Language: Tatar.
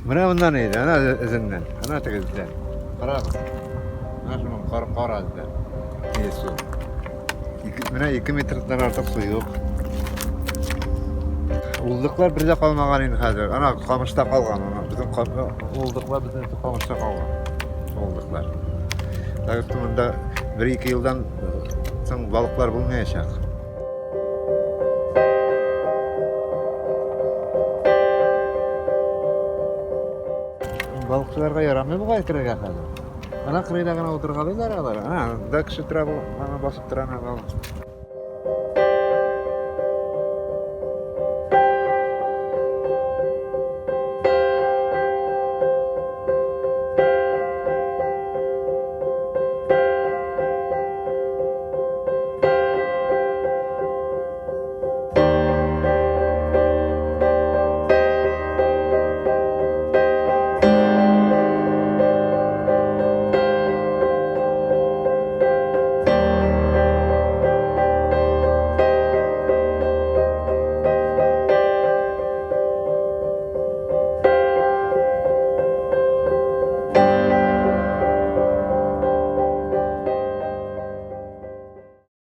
Менә моннан иде, ана эзеннән, ана теге эздән. Карагыз. Менә шуның кар кар эздән. Ие су. Ике, менә 2 метрдан артык су юк. Улдыклар бер дә калмаган инде хәзер. Ана камышта калган. Ана безнең улдыклар безнең камышта калган. Улдыклар. Так что монда бер-ике елдан соң балыклар булмаячак. Балыкчыларга ярамый бугай керергә хәзер. Ана кырыйда гына утыргалыйлар алар. Ана, анда кеше тора, ана басып тора, ана балык.